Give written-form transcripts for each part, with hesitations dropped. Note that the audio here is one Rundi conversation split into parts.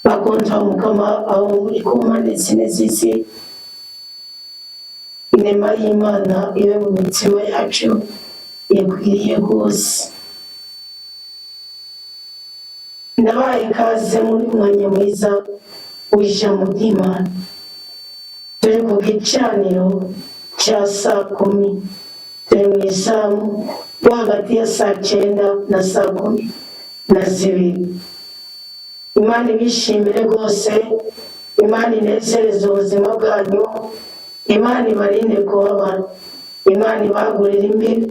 Bakunzi Mukama, aho muri ku mpande zine z'isi, inema y'Imana ibe mu mitima yacu ikwiriye rwose. Ndabaye ikaze muri mwanya mwiza w'ijambo ry'Imana. Turi ku gicaniro cya saa 10, turi mu izamu ryo hagati ya saa 9 na saa 12. Imana ibishimire rwose, Imana inezereze ubuzima bwanyu, Imana ibarinde kubabara, Imana ibagurire imbibi,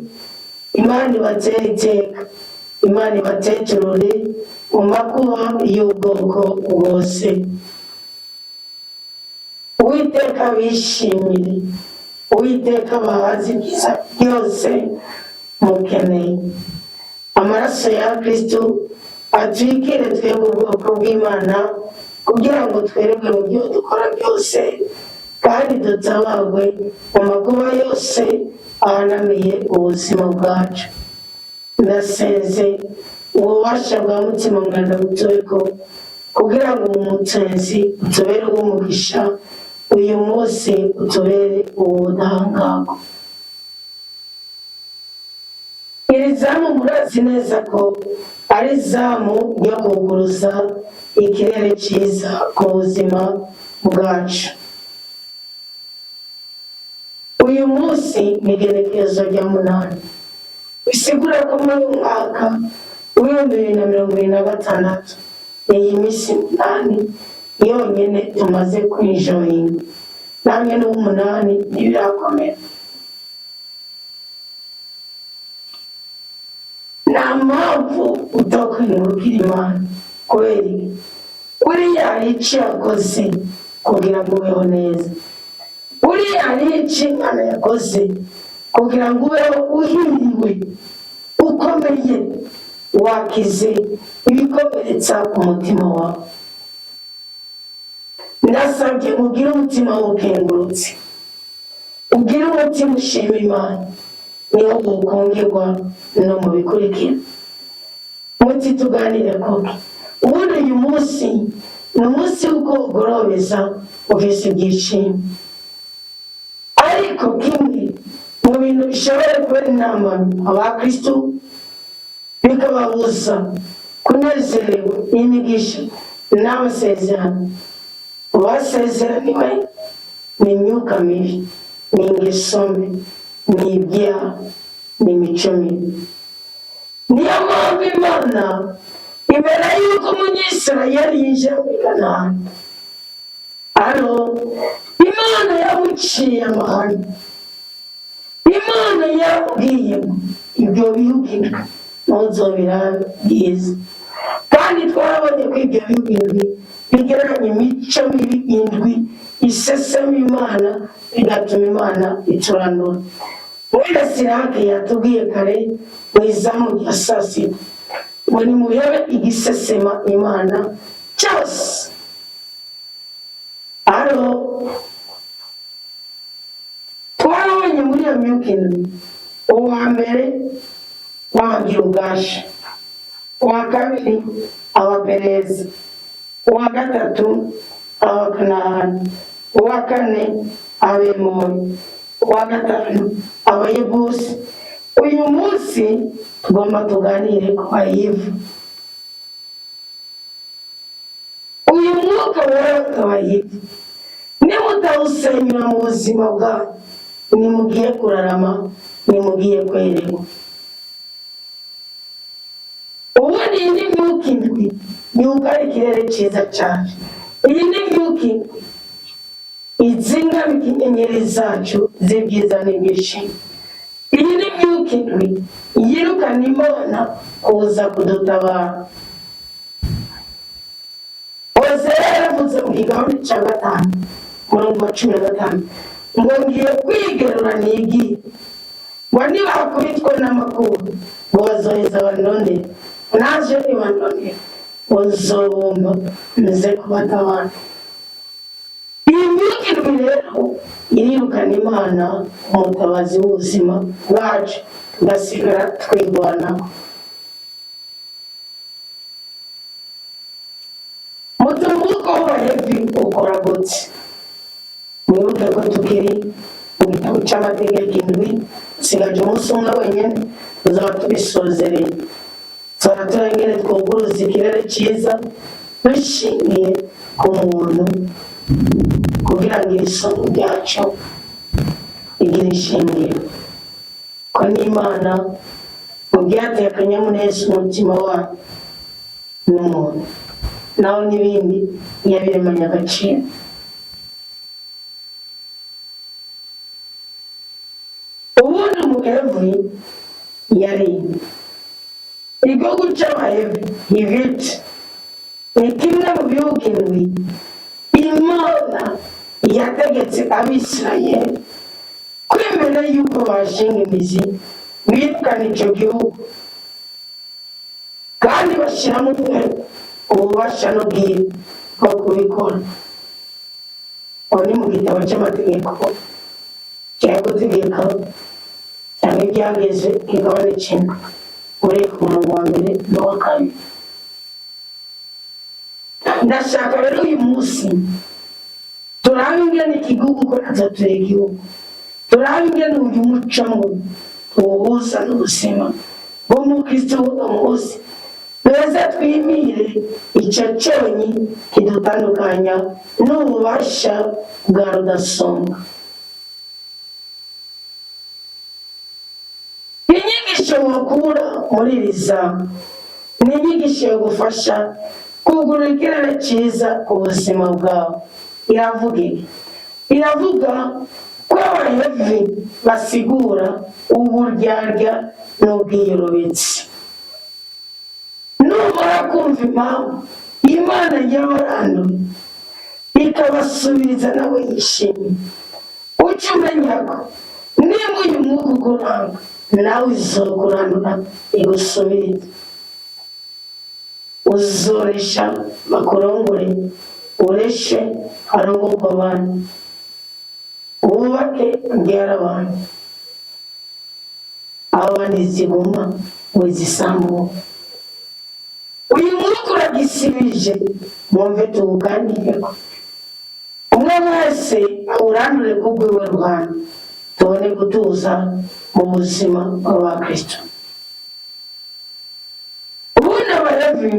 Imana ibatere iteka, Imana ibateturure mu makuba y'ubwoko bwose. Uwiteka bishimire, Uwiteka bahaze ibyiza byose mukeneye. Amaraso ya Kristo atwikire twebwe ubwoko bw'Imana, kugira ngo twererwe mu byo dukora byose kandi dutabarwe mu makuba yose ahanamiye ubuzima bwacu. Ndasenze ububasha bwa Mutima Mweranda butubeko, kugira ngo umutwenzi utubere uw'umugisha uyu munsi, utubere uw'ubudahangarwa. Iri zamu murazi neza ko ari izamu ryo kuguruza ikirere cyiza ku buzima bwacu. Uyu munsi ni igenekerezo rya 8, bisigura ko muri uyu mwaka w'2026 iyi minsi 8 yonyine tumaze kwinjoyinga namwe n'uw'umunani ntibirakomera. Nta mpamvu utakwengurukira Imana. Kubera iki? Buriya hari icyo yakoze kugira ngo ubeho neza. Buriya hari icyo Imana yakoze kugira ngo ubeho uhiriwe, ukomeye, wakize ibikomeretsa umutima wawe. Ndasabye ugire umutima w'ubukengurutse, ugire umutima ushima Imana, niho ukongerwa no mu bikurikira. Muti tuganire koke? Ubundi uyu munsi ni umunsi w'uko ugorobeza ufise ibyishimo, ariko kimwe mu bintu bishobora kubera inama abakristu bikababuza kunezererwa n'imigisha n'amasezerano basezeraniwe ni imyuka mibi, ni ingeso mbi, ni ibyaha, ni imico mibi. Niyo mpamvu Imana, imbere y'uko Umunyisirayeli yinjira muri Kanani, aro Imana yamuciye amahano. Imana yaramubwiye ngo ibyo bihugu indwi ntuzobirabe byiza. Kandi twarabonye ko ibyo bihugu indwi bigereranya imico mibi indwi isesema Imana, bigatuma Imana ituranura. Wenda Sirake yatubwiye kare mu izamu rya saa 6 ngo nimuhebe igisesema Imana cyose. Aro twarabonye muri iyo myuka indwi, uwa mbere wabagira ubwasha, uwa kabiri Abapereza, uwa gatatu Abakanahani, uwa kane Abemori, uwa gatanu Abayebusi. Uyu munsi tugomba tuganire ku Bayivu. Uyu mwuka wera w'Abayivu nimutawusenyura mu buzima bwanyu, nimugiye kurarama, nimugiye kwererwa. Ubundi iyi ni imyuka indwi yugara ikirere cyiza cyane. Iyi ni imyuka indwi izingamika inyenyeri zacu z'ibyiza n'ibyishimo. Iyi ni imyuka indwi yirukana Imana kuza kudutabara. Hoseya yaravuze mu kigabane cya 5, umurongo wa 15, ngo ngiye kwigarura nigiye, ngo nibakubitwa n'amakuba ngo bazoheza bandondere, naje nibandondera ngo nzobumva nze kubatabara. Iyi myuka indwi rero irirukana Imana umutabazi w'ubuzima bwacu, tugasigara twirwanaho. Muti umunsi w'Abahevi ukora gute? Mwibuke ko tukiri mu gitabo cy'amategeko indwi, dusigaje umunsi umwe wenyine tuzaba tubisozereye. Tuzaba turengere twuguruza ikirere cyiza dushingiye ku muntu, kugira ngo iri somo ryacu rigire ishingiro, ko n'Imana mu byateye akanyamuneza umutima wayo n'umuntu, naho n'ibindi ntiyabiremanye agaciro. Ubundi Umuhevi yari igihugu cy'Abahevi, Hiviti, ni kimwe mu bihugu indwi Imana yategetse Abisirayeli kwemera yuko bashinga imizi birukana icyo gihugu, kandi bashyiramo ububasha n'ubwiru bwo kubikora. Ubu ni mu gitabo cy'amategeko cya gutegeka cyangwa ibyageze kigabane kimwe, ureka umurongo wa mbere n'uwa kabiri. Ndashaka rero uyu munsi turabe ingene igihugu, ko natwe turi igihugu, turabe ingene uyu muco mubi tuwuhuza n'ubuzima bw'umukristo w'uno munsi, twese twimire icyo cyonyi kidutandukanya n'ububasha bwa rudasonga. Inyigisho mukura muri iri zamu ni inyigisho yo gufasha kugura ikirere cyiza ku buzima bwawe. Iravuga iki? Iravuga ko Abahevi basigura uburyarya n'ubwiyorobetsi. Numara kumva impamvu Imana yabaranduye ikabasubiriza nawe yishimye, ujye umenya ko nimba uyu mwuka ukuranga, nawe izokurandura igusubirize. Uzoresha bakurongore, ureshe harongorwa abandi, wubake ubyare abantu, aho abandi ziguma wizisambura. Uyu mwuka uragisibije, mwumve tuwuganireko, umwe wese awurandure ku rwiwe ruhande, tubone gutuza mu buzima bw'abakristo. Ubundi Abalevi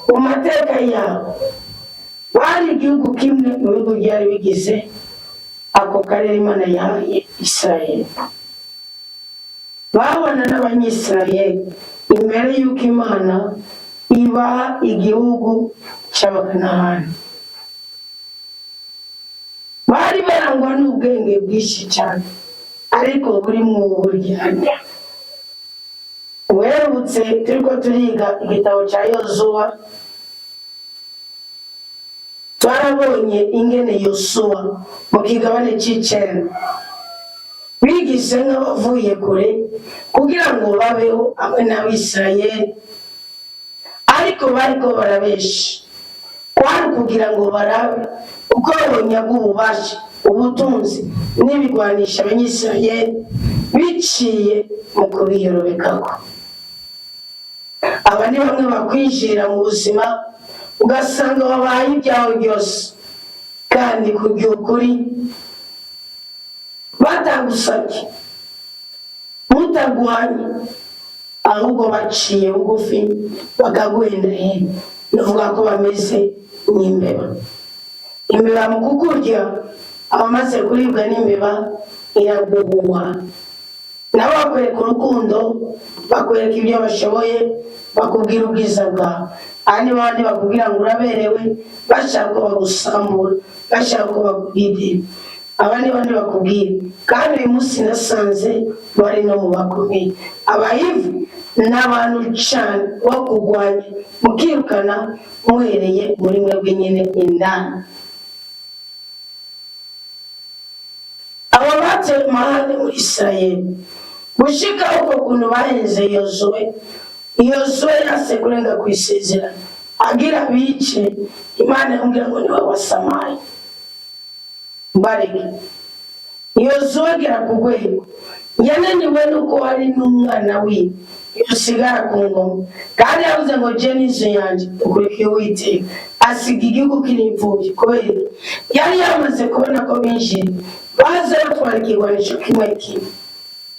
mu mateka yabo bari igihugu kimwe mu bihugu byari bigize ako karere Imana yahaye Isirayeli. Babana n'Abanyisirayeli imbere y'uko Imana ibaha igihugu cy'Abakanahani. Bari barangwa n'ubwenge bwinshi cyane, ariko buri mu buryarya. Uherutse turiko turiga igitabo cya Yozuwa, twarabonye ingene Yosuwa mu kigabane c'icenda bigize nk'abavuye kure kugira ngo babeho hamwe n'Abisirayeli, ariko bariko barabesha. Kwari kugira ngo barabe uko babonyaga ububasha, ubutunzi n'ibigwanisha Abanyisirayeli biciye mu kubiyorobekako. Aba ni bamwe bakwinjirira mu buzima, ugasanga wabaye ibyawe byose, kandi ku by'ukuri batagusabye, mutagwanye, ahubwo baciye bugufi bakaguhendahenda. Nuvuga ko bameze nk'imbeba. Imbeba mu kukurya, abamaze kuribwa n'imbeba iraguhuha, nabo bakwereka urukundo, bakwereka ibyo bashoboye, bakubwira ubwiza bwawe. Aha ni babandi bakubwira ngo uraberewe, bashaka ko bagusambura, bashaka ko bakubwidira. Aba ni bandi bakubwira, kandi uyu munsi nasanze bari no mu bakomeye. Abahivu ni abantu cyane bo kurwanya, mukirukana muhereye muri mwebwe nyine indani. Aba bateye amahane muri Isirayeli gushika uko kuntu bahenze Yozuwe. Yozuwe yase kurenga ku isezerano agira bice, Imana yamubwira ngo niwe wasamaye, mbareke. Yozuwe agera ku rwego Yananiwe nuko hari n'umwana wiwe usigara ku ngoma, kandi yavuze ngo je n'inzu yanjye dukurikiye Uwiteka. Asiga igihugu kiri imfubyi kubera iki? Yari yamaze kubona ko binjiye baza batwara ikigwanisho kimwe kimwe,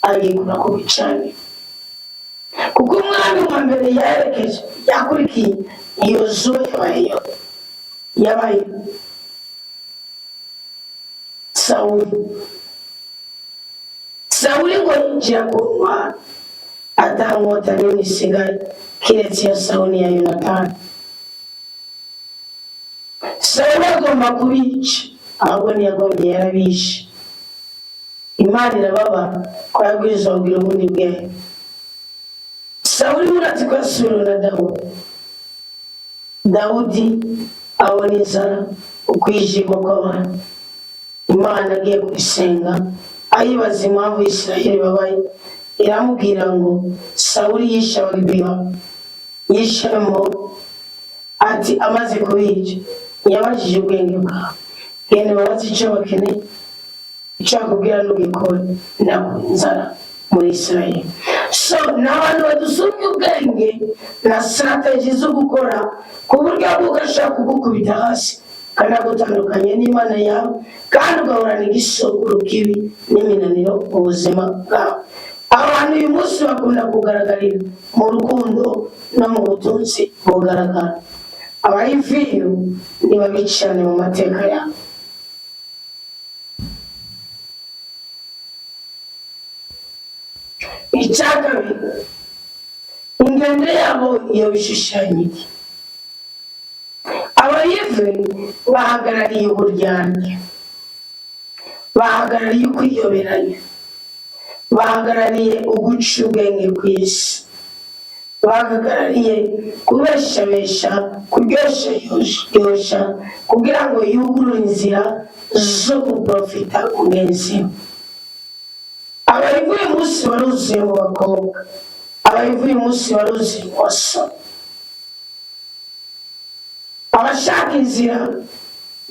agikura ku bicaniro, kuko umwami wa mbere yaherekeje yakurikiye Yozuwe yabayeyo yabaye Sawuli. Sawuli ngo yinjira ku ntwaro ata nkota n'imwe isigaye kiretse iyo Sawuli ya Yonatani. Sawuli agomba kubica, ahubwo ntiyagombye, yarabishe. Imana irababara ko yabwirizwa kugira ubundi bwenge. Sawuli murazi ko yasubiriwe na Dawudi. Dawudi abona inzara, ukwijigwa kw'abantu. Imana agiye kuyisenga ayibaza impamvu Isirayeli babaye, iramubwira ngo Sawuli yishe Abagibeya, yishemo ati amaze kubica ntiyabajije ubwenge bwawe, genda ubabaze icyo bakeneye, icyo bakubwira ntugikore, ntabwo inzara muri Isirayeli. So ni abantu badusumbya ubwenge na strategy zo gukora ku buryo bw'uko ashobora kugukubita hasi kanagutandukanye n'Imana yawe, kandi ugahorana igisokuru kibi n'iminaniro mu buzima bwawe. Abantu uyu munsi bakunda kugaragarira mu rukundo no mu butunzi bugaragara. Abayiviyo ni babi cyane mu mateka yabo. Icya kabiri, ingendo yabo iyo bishushanya iki? Abayive bahagarariye uburyarya, bahagarariye ukwiyoberanya, bahagarariye uguca ubwenge ku isi, bahagarariye kubeshabesha, kuryoshayosha kugira ngo yugurure inzira zo guprofita mugenzi we. Abayivu uyu munsi baruzuye mu bakobwa, abayivu uyu munsi baruzuye mu basore, abashaka inzira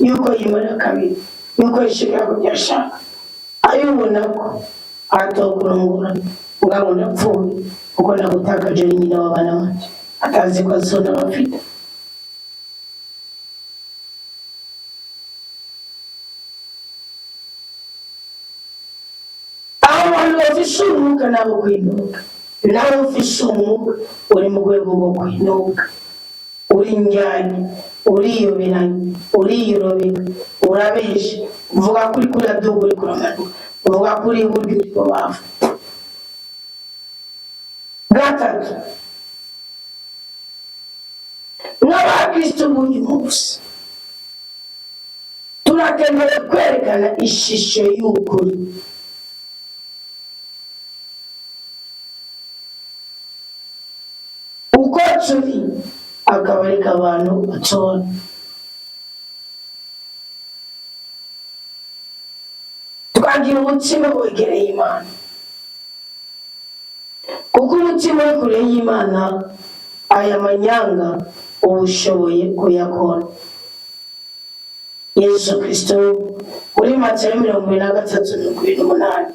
y'uko yimara kabiri, y'uko yishimira ku byo ashaka, ayubona ko atokurongora mugabo ndapfuye kuko nagutakaje ni nyina w'abana banje, atazi ko azona bafite. Abo bantu bafise umwuka nabo kwinuka, nawe ufise umwuka uri mu rwego rwo kwinuka, uri njyanye, uriyoberanya, uriyorobeka, urabesha, uvuga ko uri kuraduga uri kuramanuka, uvuga ko uri iburyo uri bubavu. Gatatu, nk'abakristo b'uyu munsi turakeneye kwerekana ishusho y'ukuri. Uko turi akaba ariko abantu batora. Twagira umutima wegereye Imana, kuko umutima uri kure y'Imana aya manyanga uba ushoboye kuyakora. Yesu Kristo muri Matayo 23:28,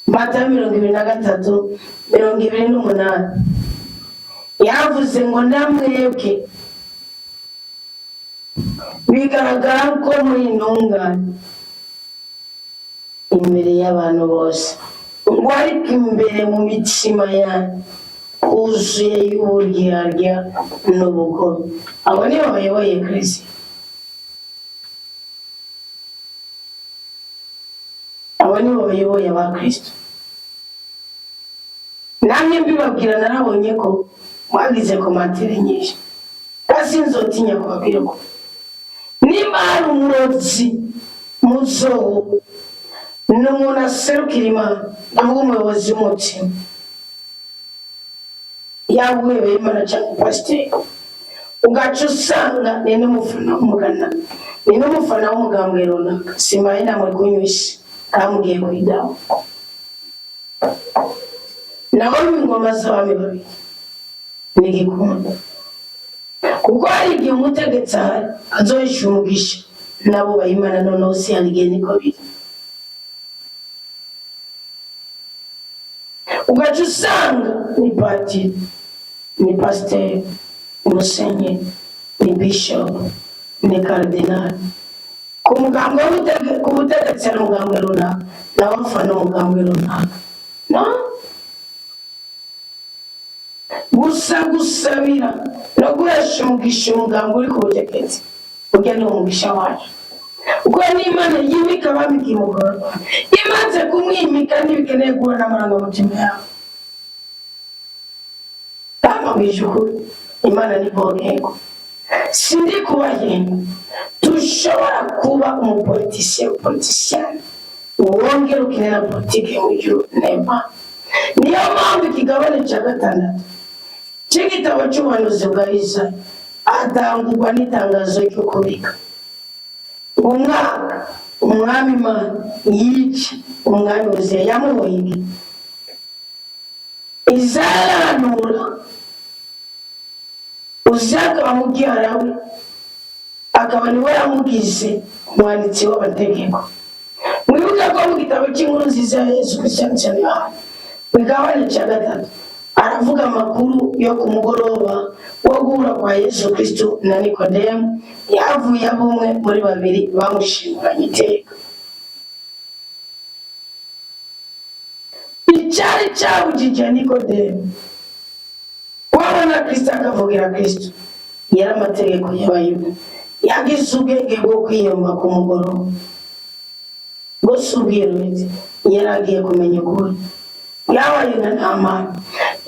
Matayo 23:28, yavuze ngo namwebwe bigaragara ko muri intungane imbere y'abantu bose, ngo ariko imbere mu mitima yanyu huzuye y'uburyarya n'ubugome. Abo nibo bayoboye Kristo, abo nibo bayoboye abakristo. Namwe mbibabwira, narabonye ko mwagize commentaires nyinshi, kasi nzotinya kubabwira ko nimba hari umurozi muzowo ni umuntu aserukira Imana, ndavuga umuyobozi w'umutima, yaba uwebeye Imana cyangwa pasiteri, ugaca usanga ni n'umufana w'umugana, ni n'umufana w'umugambwe runaka, simaye inama uri kunywa isi kamugiye kuidaho naho ingoma z'abami babiri n'igikunda, kuko hari igihe umutegetsi ahari azohisha umugisha nabo bayimana, noneho si hari igihe niko biri. Ugaca usanga ni padiri, ni pasiteri, ni musenyeri, ni bishopu, ni karidinali. Ku mugambwe ku butegetsi hari umugambwe runaka, nawe afana umugambwe runaka. No gusa gusabira no guhesha umugisha umugambwe uri ku butegetsi, urya ni umugisha wacu. Kuko n'Imana yimika abami ikimugororwa, imaze kumwimika ntibikeneye guhura n'amarangamutima yawe. Ndamubwije ukuri, Imana ni bogego. Sindi kubahemba, dushobora kuba umupolitisiye, politisiyani wongera ukine na politike mu gihugu neba. Niyo mpamvu ikigabane cya gatandatu cy'igitabo cy'ubuhanuzi bwa Yesaya atangurwa n'itangazo ryo kubika umwaka umwami Imana yica umwami Uziya yamuhoye iki. Isaya arahanura, Uziya akaba mubyara we, akaba niwe yamugize umwanditsi w'amategeko. Mwibuke ko mu gitabo cy'inkuru nziza ya Yesu Kristo cyane Yohana mu kigabane cya gatatu aravuga amakuru yo ku mugoroba wo guhura kwa Yesu Kristo na Nikodemu, yavuye abo umwe muri babiri bamushinguranye iteka. Icyari cyabujije Nikodemu wabona Kristo akavugira Kristo yari amategeko y'Abayuda. Yagize ubwenge bwo kwiyumva ku mugoroba bwose ubwirutse, yari agiye kumenya ukuri. Yabaye na Ntamani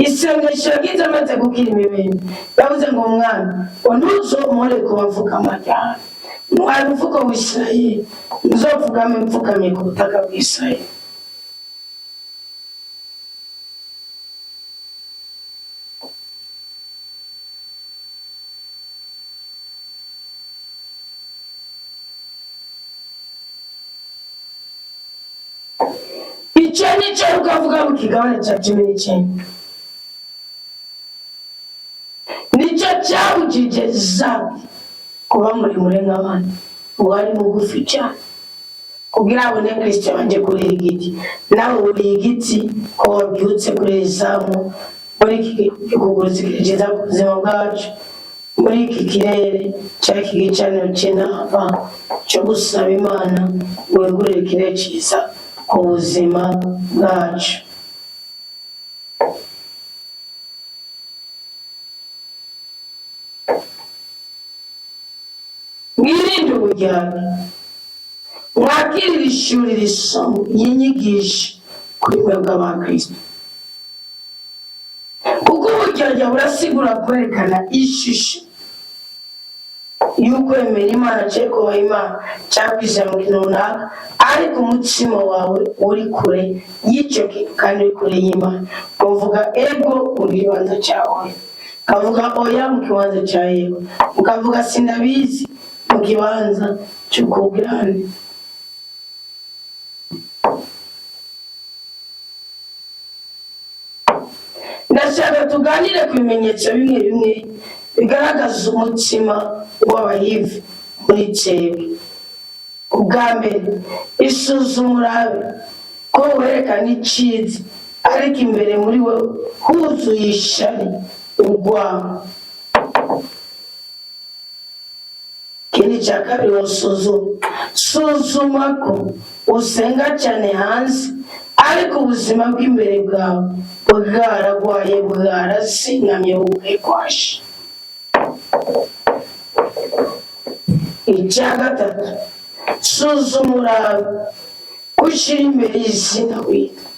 isengesho yagize amaze gukira imibembe, yavuze ngo umwami ntuzomore kuba mfukama cyane, mwari umufuko w'Isirayeli, nzopfukame mfukamye ku butaka bw'Isirayeli. Icyo nicyo ukavuga mu kigabane cya 19, nicyo cyabujije Zaki kuba muremure nk'abandi, wari mugufi cyane kugira abone Kristo yabanje kurira igiti. Nawe uriye igiti ko wabyutse kuri iri zamu, muri iki kugurutsa cyiza ku buzima bwacu, muri iki kirere cya iki gicaniro cy'inama cyo gusaba Imana wegurire ikirere cyiza ku buzima bwacu. Mwirinde uburyarya, mwakirire ishuri risomo y'inyigisho kuri mwebwe abakristo, kuko uburyarya burasigura kwerekana ishusho y'ukwemera Imana cyangwa kubaha Imana cyangwa kwizera mu kintu runaka, ariko umutima wawe uri kure y'icyo kintu kandi uri kure y'Imana. Uvuga ego mu kibanza cya oya, ukavuga oya mu kibanza cya yego, ukavuga sinabizi mu kibanza cy'ukugirane. Ndashaka tuganire ku bimenyetso bimwe bimwe bigaragaza umutima w'abahivi muri twebwe. Ubwa mbere, isuzuma urabe ko werekana icyiza, ariko imbere muri wowe huzuye ishyari, urwango. Ikindi cya kabiri wasuzuma, suzuma ko usenga cyane hanze, ariko ubuzima bw'imbere bwawe bwaragwaye, bwarasingamye, bukwikwashe. Icya gatatu, suzuma urabe ko ushyira imbere y'izina witwa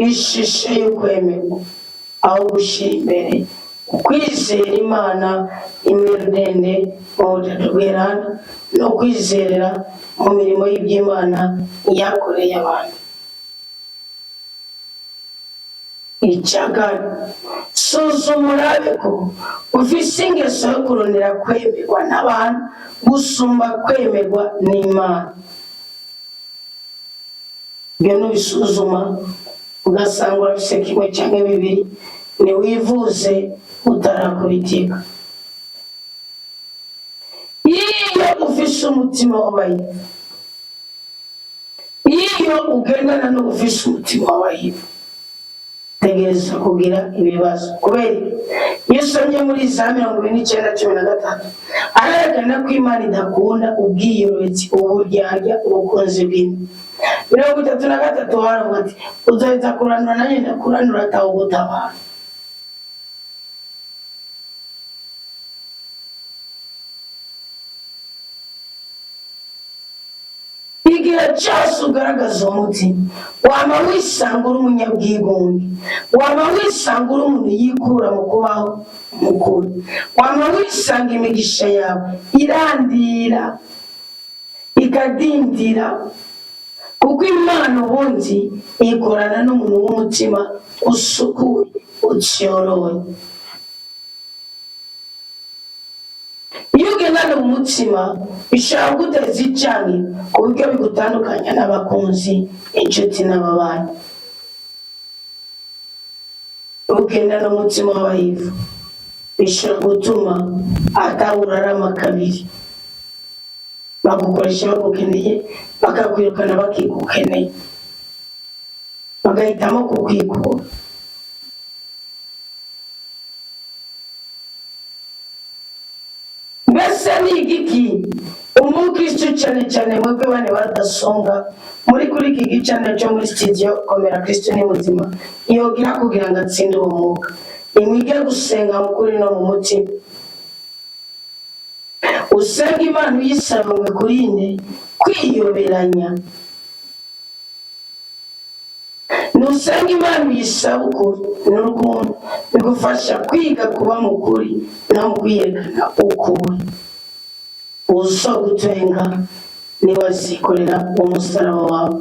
ishusho y'ukwemerwa, aho gushyira imbere ukwizera Imana imwe rudende mu butatu bwerana, no kwizerera mu mirimo y'iby'Imana yakoreye abantu. Icya kane, suzuma urabe ko ufise ingeso yo kurondera kwemerwa n'abantu gusumba kwemerwa n'Imana. Ibyo nubisuzuma ugasanga urafise kimwe cyangwa bibiri, ntiwivuze utarakubitika. Iyo ufise umutima w'abahivu, iyo ugendana n'ufise umutima w'abahivu, Tegereza kugira ibibazo. Kubera iki? Iyo usomye muri za 29:13, arerekana ko Imana idakunda ubwiyorobetsi, uburyarya, ubukunzi bw'inda. 33 haravuga ati: "Uzoheza kuranura, nanjye ndakuranura, atawugutabara." Igihe cyose ugaragaza umutima, waba wisanga uri umunyabwigunge, waba wisanga uri umuntu yikura mu kubaho mukuru, waba wisanga imigisha yawe irandira ikadindira, kuko Imana ubundi ikorana n'umuntu w'umutima usukuye, ucyoroye. Iyo ugendana umutima, bishobora kuguteza icyangi ku buryo bigutandukanya n'abakunzi, inshuti n'ababanyi. Ugendana umutima w'abayivu, bishobora gutuma atawurarama kabiri, bagukoresha bagukeneye, bakakwirukana bakigukeneye, bagahitamo kukwikura. Mbese ni igiki umukristo, cyane cyane mwebwe bane badasonga muri kuri iki gicaniro cyo muri studio Komera Kristo ni muzima, yogira kugira ngo atsinde uwo mwuka? Nimwige gusenga mu kuri no mu mutima. Usenga Imana uyisaba ngo ikurinde kwiyoberanya. Nusenga Imana uyisaba ukuri n'urukundo, bigufasha kwiga kuba mu kuri no mu kwiyerekana ukuri. Uwuzogutenga niwe azikorera umusaraba wawe.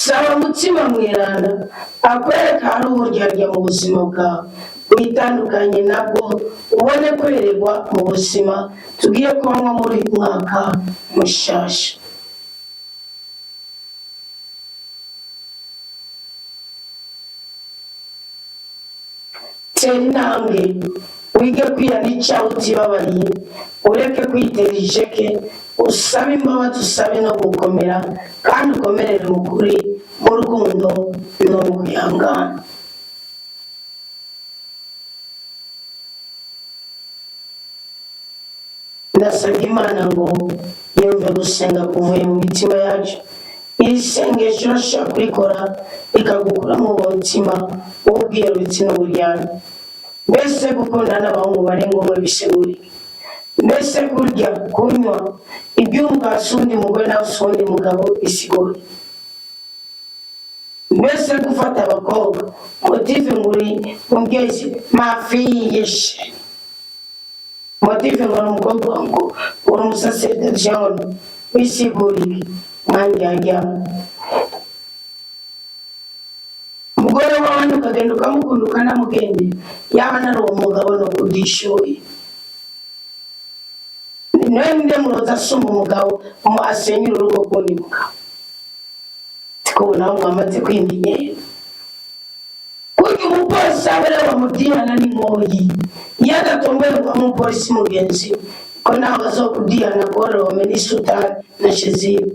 Saba Mutima Mweranda akwereka ahari uburyarya mu buzima bwawe, witandukanye nabwo, ubone kweregwa mu buzima tugiye kubamo muri uyu mwaka mushasha. Tera intambwe, wige kwihana icyaha utibabariye, ureke kwitera ijeke, usabe imbabazi, usabe no gukomera, kandi ukomerere mu kuri, mu rukundo no mu kwihangana. Ndasabye Imana ngo yumve gusenga kuvuye mu mitima yacu. Iri sengesho urashobora kurikora rikagukura mu mutima w'ubwiyerurutsi n'uburyarya. Mbese gukundana n'abahungu barenga umwe bisigura? Mbese kurya, kunywa iby'umugabo si undi mugore nawe si undi mugabo bisigura? Mbese gufata abakobwa motif ngo uri mubyeyi mafiyeshe, motif ngo ni umukobwa, ngo uri umusaseridoti cyangwa bisigurire? Mwanjyajya umugore w'abandi ukagenda ukamukunda, ukanamugendera, yaba nari uwo mugabo ni ukudishoye nawe nde muroza asumba umugabo mu asenyura urugo rw'undi mugabo? Siko nawe mwamaze kwimenyera. Kurya umupolisi abere bamudihana n'inkoyi, iyo adatomboye ngo umupolisi mugenzi we, ko nawe azokudihana korome n'isutani na shezibe.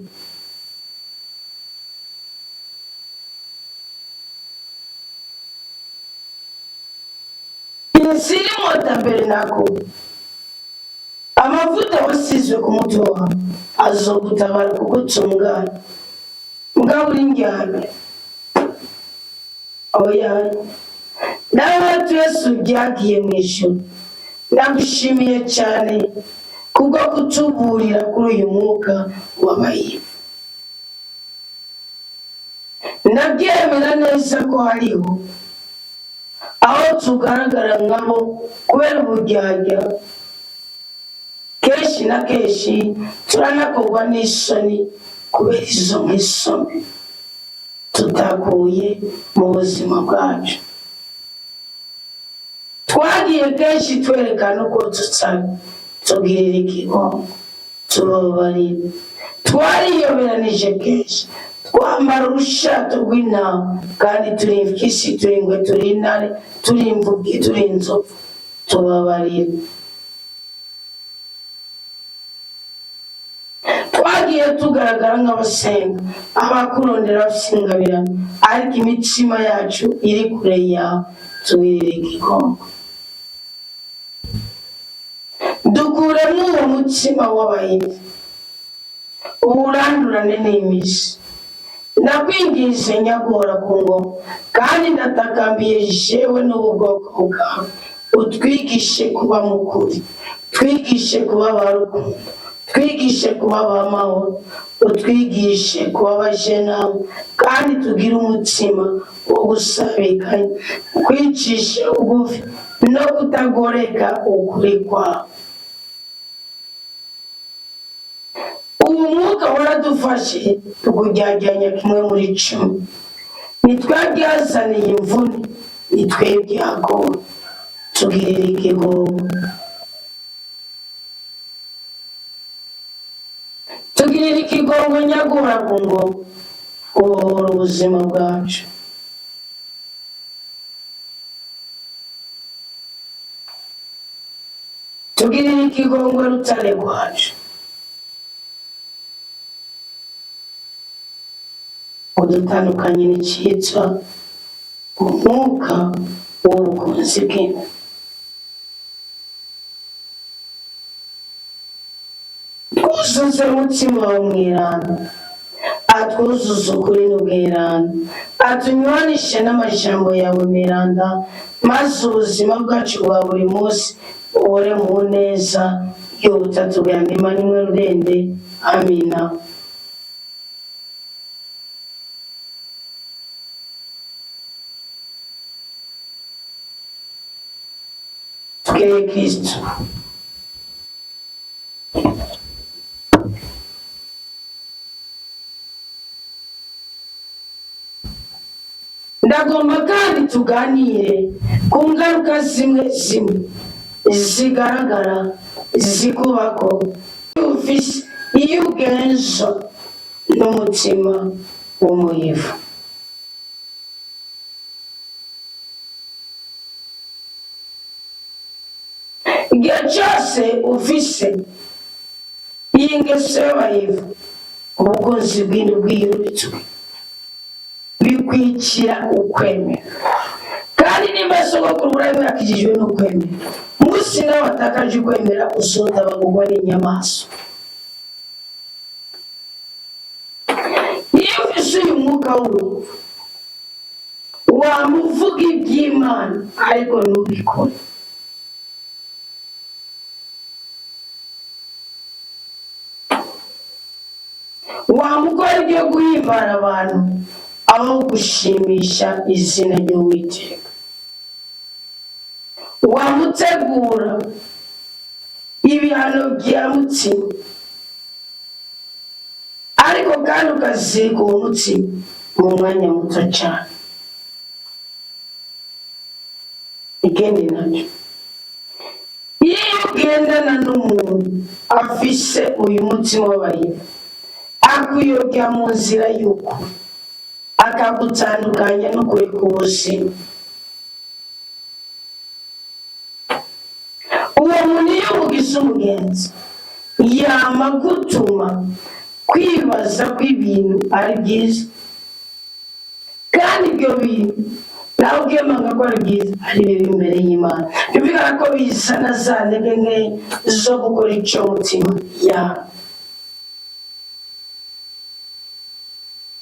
Inzira inkota mbere nako amavuta wasizwe ku mutwe wawe azogutabara kuko utunganye. Mugabo uri njyana, oya. Nawe Yesu byagiye mu ijuru, ndagushimiye cyane kubwo kutuburira kuri uyu mwuka w'abayivu. Ndabyemera neza ko hariho aho tugaragara nkabo kubera uburyarya. Kenshi na kenshi turanakorwa n'isoni kubera izo ngeso mbi tutakuye mu buzima bwacu. Twagiye kenshi twerekana uko tutari, tugirira ikigongo, tubabarira. Twariyoberanije kenshi, twambara urushato rw'intama kandi turi impyisi, turi ingwe, turi intare, turi imvugi, turi inzovu. Tubabarira. Twagiye Twagiye tugaragara nk'abasenga, abakurondera bafise ingabirano, ariko imitima yacu iri kure yawe. Tugirire igikombe, dukuremo uwo mutima w'abahivi, uwurandurane n'imizi. Ndakwinginze nyaguhora ku ngoma, kandi ndatakambiye jewe n'ubu bwoko bwawe, utwigishe kuba mukuri, twigishe kuba ba rukundo, twigishe kuba ba mahoro, utwigishe kuba abajenama, kandi tugire umutima wo gusabikanya, kwicisha bugufi no kutagoreka ukuri kwawe. Ubu mwuka waradufashe tukujyajyanya kimwe muri 10. Nitwe byazaniye imvune, nitwe byagowe. Tugirire ikigogo, tugirire ikigongo nyaguhora ku ngoma, ubohora ubuzima bwacu. Tugirire ikigongo rutare rwacu, udutandukanye n'icyitwa umwuka w'ubukunzi bw'inda. Twuzuze umutima wawe mweranda, atwuzuze ukuri n'ubweranda, atunywanishe n'amajambo yawe meranda, maze ubuzima bwacu bwa buri munsi buhore mu neza y'ubutatu bwa ndima nimwe rurende. Amina. Tukeye Kristo. Ndagomba kandi tuganire ku ngaruka zimwe zimwe zigaragara zikubako ufise iyo ugenza n'umutima w'umuyivu. Igihe cyose ufise iyi ngeso y'abayivu, ubukunzi bw'inda bwiyubitswe bikwicira ukwemera. Kandi nimba sogokuru Burayimu yakijijwe n'ukwemera, munsi nawe atakaje ukwemera, usotabagurwa n'inyamaswa. Iyo ufise uyu mwuka w'ubuyivu, wamuvuga iby'Imana ariko ntubikore. Wamukora ibyo guhimbara abantu aho gushimisha izina ry'Uwiteka. Wamutegura ibihano bya mutsima, ariko kandi ukazirika uwo mutsima mu mwanya muto cyane. Ikindi nacyo, iyo ugendana n'umuntu afise uyu mutima w'abayivu, akuyobya mu nzira y'ukuri, akagutandukanya n'ukuri k'ubuzima. Uwo muntu iyo umugize umugenzi, yama gutuma kwibaza ko ibintu ari byiza, kandi ibyo bintu nawe ukemanga ko ari byiza, ari bibi imbere y'Imana. Byumvikana ko bizana za ntege nke zo gukora icyo mutima yawe.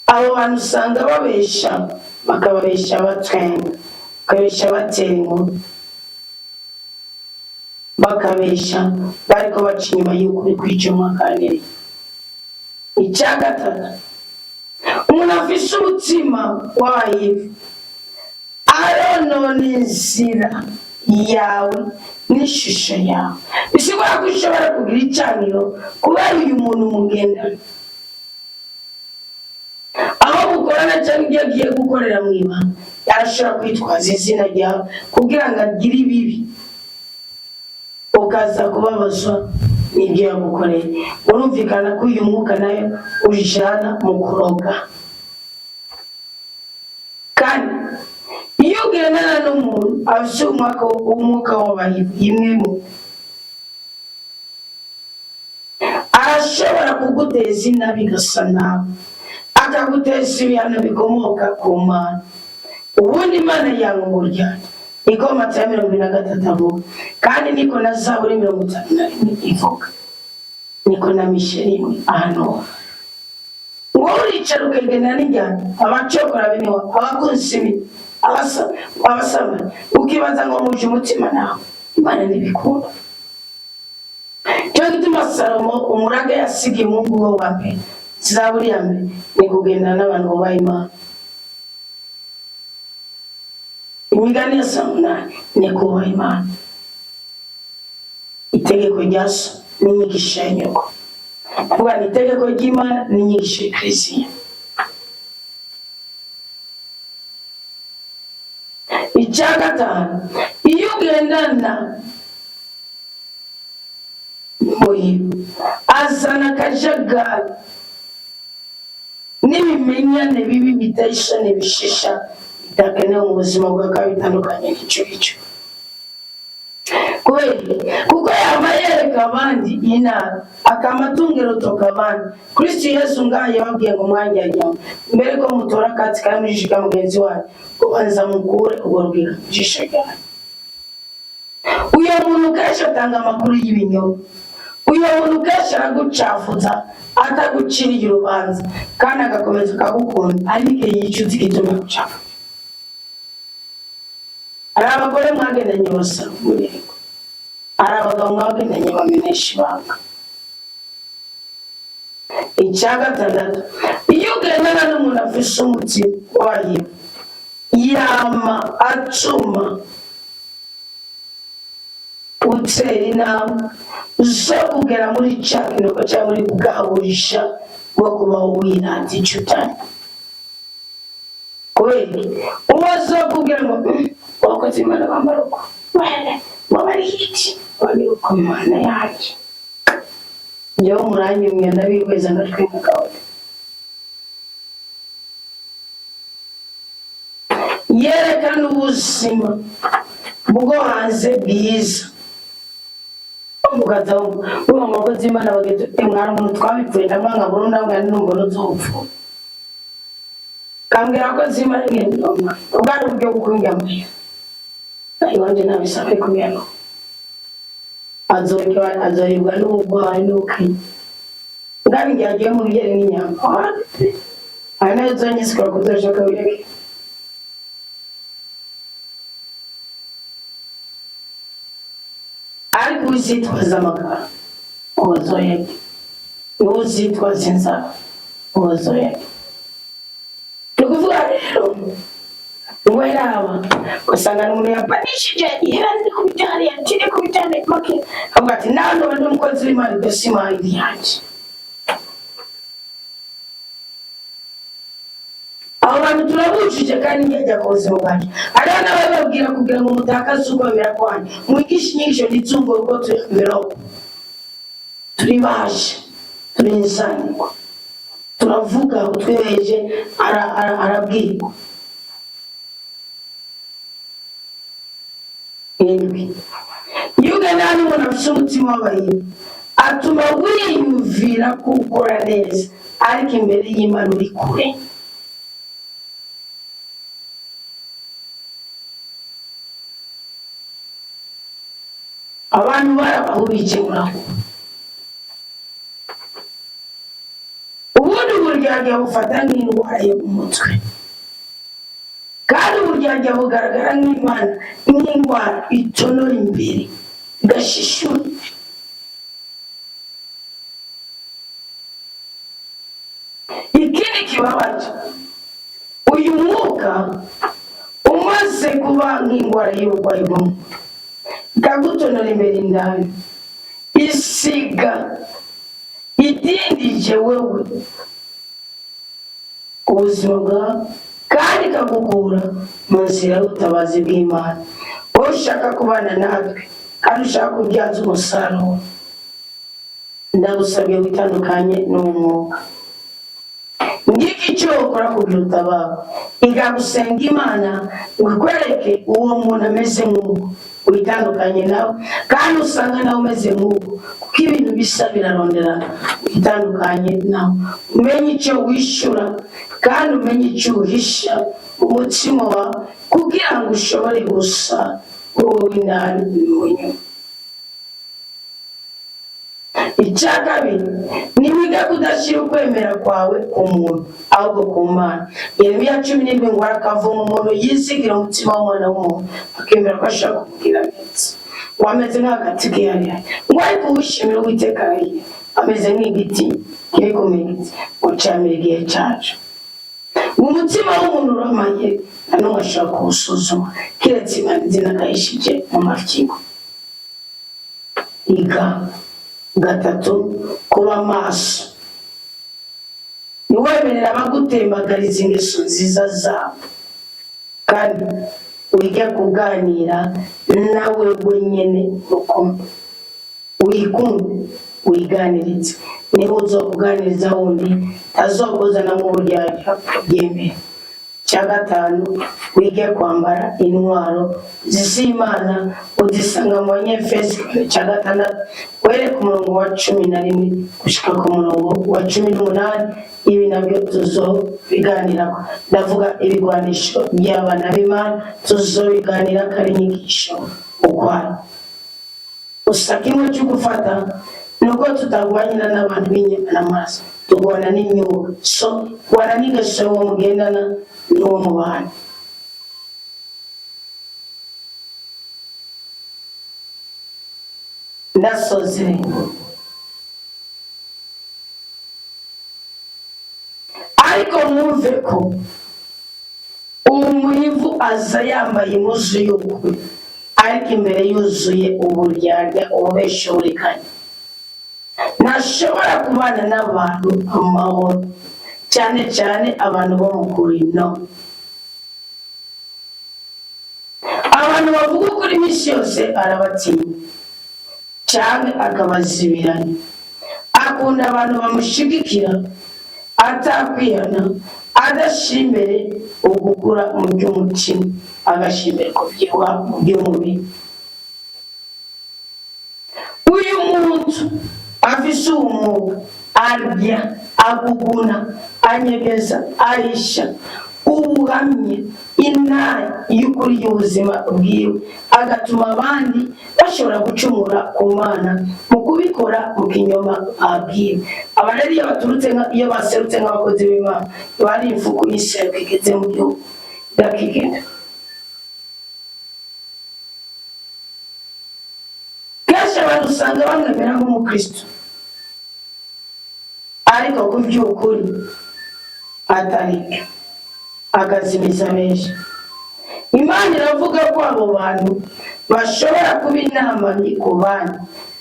Abo bantu usanga babesha, bakababesha batwenga, bakabesha batera inkuru, bakabesha bariko baca inyuma y'ukuri kw'icyo mwaganiriye. Icya gatatu, umuntu afise umutima w'abayivu aronona inzira yawe n'ishusho yawe. Bisigura ko ushobora kugira icaniro kubera uyu muntu mugendana, aho mukorana cyangwa ibyo agiye gukorera mu ibanga, yarashobora kwitwaza izina ryawe kugira ngo agire ibibi, ukaza kubabazwa n'ibyo yagukoreye. Urumvikana ko uyu mwuka nayo ujana mu kuroga. Kandi iyo ugendana n'umuntu afite umwuka w'abahivu imwe mu arashobora kuguteza inabi igasa nawe, akaguteza ibihano bikomoka ku Mana. Ubundi Imana yanga uburyarya, niko Matayo 43 avuga, kandi niko na Zaburi 51 ivuga, niko na Misheri ahanura. Ngo uricara ukegenera n'injyana, abacokora bene wabo, abakunzi bi abasama, ukibaza ngo muje umutima nawe. Imana ntibikunda. Cyo gituma Salomo umurage yasigiye umuhungu we wa mbere, Zaburi ya mbere, ni kugendana n'abantu bubaha Imana. Imigani ya Salomo ni kubaha Imana, itegeko rya so n'inyigisho ya nyoko. Kuvuga ni itegeko ry'Imana n'inyigisho ya Kiliziya. Icya gatanu, iyo ugendana muhigo azana akajagari n'ibimenyane bibi biteye isoni, bishisha, bidakenewe mu buzima bwawe kandi bitandukanye n'icyo ngicyo. Kubera iki? Kuko yama yereka abandi inabi, akama atungira urutoki abandi. Kristo Yesu ngaho yababwiye ngo mwanjyajyamo mbere ko mutora akatsi kari mu jisho rya mugenzi wanyu, ubanza mukure urwo rubwira mu jisho ryanyu. Uyu muntu kenshi atanga amakuru y'ibinyoma, uyu muntu kenshi aragucafuza ataguciriye urubanza, kandi agakomeza akagukunda, ariko igihe yicuza igituma agucafuza. Hari abagore mwagendanye basaba umurego, hari abagabo mwagendanye bamenesha ibanga. Icya gatandatu, iyo ugendana n'umuntu afise umutima wayo, yama atuma utera intambwe zo kugera muri cya kinogo cyangwa muri bwa burisha bwo kubaho wirata icyo utari. Kubera iki? Uwo azokubwira ngo wakoze Imana bambara uko, ngo bari hiti bagira uko, Imana yanjye njyewe muranyumye ndabihweza ngatwika kawe. Yerekana ubuzima bwo hanze bwiza, ukaza uba umukozi w'Imana bageze mwana umuntu twabipfuye ndamwanga burundu, ndamwanga n'umbona uzopfa kambwira ko z'Imana ngenda ubwari uburyo bwo kumbwira amahera iwanjye ntabisaba kubera azoribwa n'ubugwayi n'ubukene bwari igihe agiye mu bijyanye n'inyama ari nayo zonyine kuzoshaka bireke. Ariko uzitwaza amagara ubazoyebwe, uzitwaza inzara ubazoyebwe. Ni ukuvuga rero ngo yaraba ugasanga ni umuntu yapanishije ihera ndi kubita hariya tiri kubita hariya make, avuga ati nawe ndi umukozi w'Imana, ibyo si imana yanjye. Abo bantu turabujije kandi njya ku buzima bwanjye. Hariho n'abababwira kugira ngo mutakaze ukwemera kwanyu, mwigishe inyigisho ndetse urwo rugo turi envelope, turi baje, turi insandiko, turavuga utwiheje arabwirwa. Indwi, iyo uganira n'umuntu afite umutima w'abahindu, atuma wiyumvira ko ukora neza, ariko imbere y'Imana uri kure. Abantu barabahubije muraho. Ubundi uburyarya bufata nk'indwara yo mu mutwe, kandi uburyarya bugaragara nk'Imana, nk'indwara itonora imbere igashishura. Ikindi kibabaje, uyu mwuka umaze kuba nk'indwara y'uburwayi bwo mu mutwe, ikagutonora imbere indani, isiga idindije wewe ubuzima bwawe, kandi ikagukura mu nzira y'ubutabazi bw'Imana. Wowe ushaka kubana natwe kandi ushaka kubyaza umusaruro, ndagusabye witandukanye n'uwo mwuka. Ngiki icyo ukora kugira utabara, igagusenga Imana ngo ikwereke uwo muntu ameze nk'uko witandukanye nawe, kandi usanga nawe umeze nk'uko, kuko ibintu bisa biraronderana. Witandukanye nawe, umenye icyo wishyura kandi umenye icyo uhisha umutima wawe, kugira ngo ushobore gusa wowe w'indani mu nyuma. Icya kabiri ni wiga kudashyira ukwemera kwawe ku muntu, ahubwo ku Mana. Yeremiya 17 ngo: "Arakavuma umuntu yizigira umutima w'umwana w'umuntu, akemera ko ashaka kumubwira neza." Ngo ameze nk'agati kihariye, ngo ariko uwishimira Uwiteka arahiye, ameze nk'igiti kiri ku migezi, ngo camira igihe cyacu. Ngo umutima w'umuntu uramaye, nta n'umwe ashobora kuwusuzuma keretse Imana izina akayishije mu mafyigo. Iga gatatu kuba maso, ntiwemerere abagutembagariza ingeso nziza zabo, kandi wige kuganira nawe wenyine rukumbi, wikunde, wiganirize. Niba uzokuganiriza wundi tazokuzanamo uburyarya, ubyemere. Icya gatanu, wige kwambara intwaro z'Imana, uzisanga mu Banyefesi cya 6, uhere ku murongo wa 11 gushika ku murongo wa 18. Ibi nabyo tuzobiganirako. Ndavuga ibigwanisho by'abana b'Imana, tuzobiganira ko ari inyigisho ukwayo. Gusa kimwe cyo gufata ni uko tutagwanyira n'abantu b'inyama n'amaraso, turwana n'imyuka. So rwana n'ingeso y'uwo mugendana n'uwo mubana. Ndasoze. Ariko mwumve ko umuhivu aza yambaye impuzu y'ukuri, ariko imbere yuzuye uburyarya, ububeshi, uburiganya. Ntashobora kubana n'abantu amahoro, cyane cyane abantu bo mu kuri. No abantu bavuga ukuri iminsi yose arabatinya cyangwa akabazibiranya. Akunda abantu bamushigikira atakwihana, adashyira imbere ugukura mu by'umutima, agashyira imbere kubyibuha mu by'umubiri. Uyu muntu afise ubumuga arya, aguguna, anyegeza, ahisha ubuhamye intara y'ukuri y'ubuzima bwiwe, agatuma abandi bashobora gucumura ku Mana mu kubikora mu kinyoma babwiwe. Aba rero iyo baturutse iyo baserutse nk'abakozi b'Imana, bari imfuku y'iseruka igeze mu gihugu, irakigenda. Kenshi abantu usanga bamwemera nk'umukristo, ariko ku by'ukuri atari byo, akazimiza benshi. Imana iravuga ko abo bantu bashobora kuba inama ku bandi,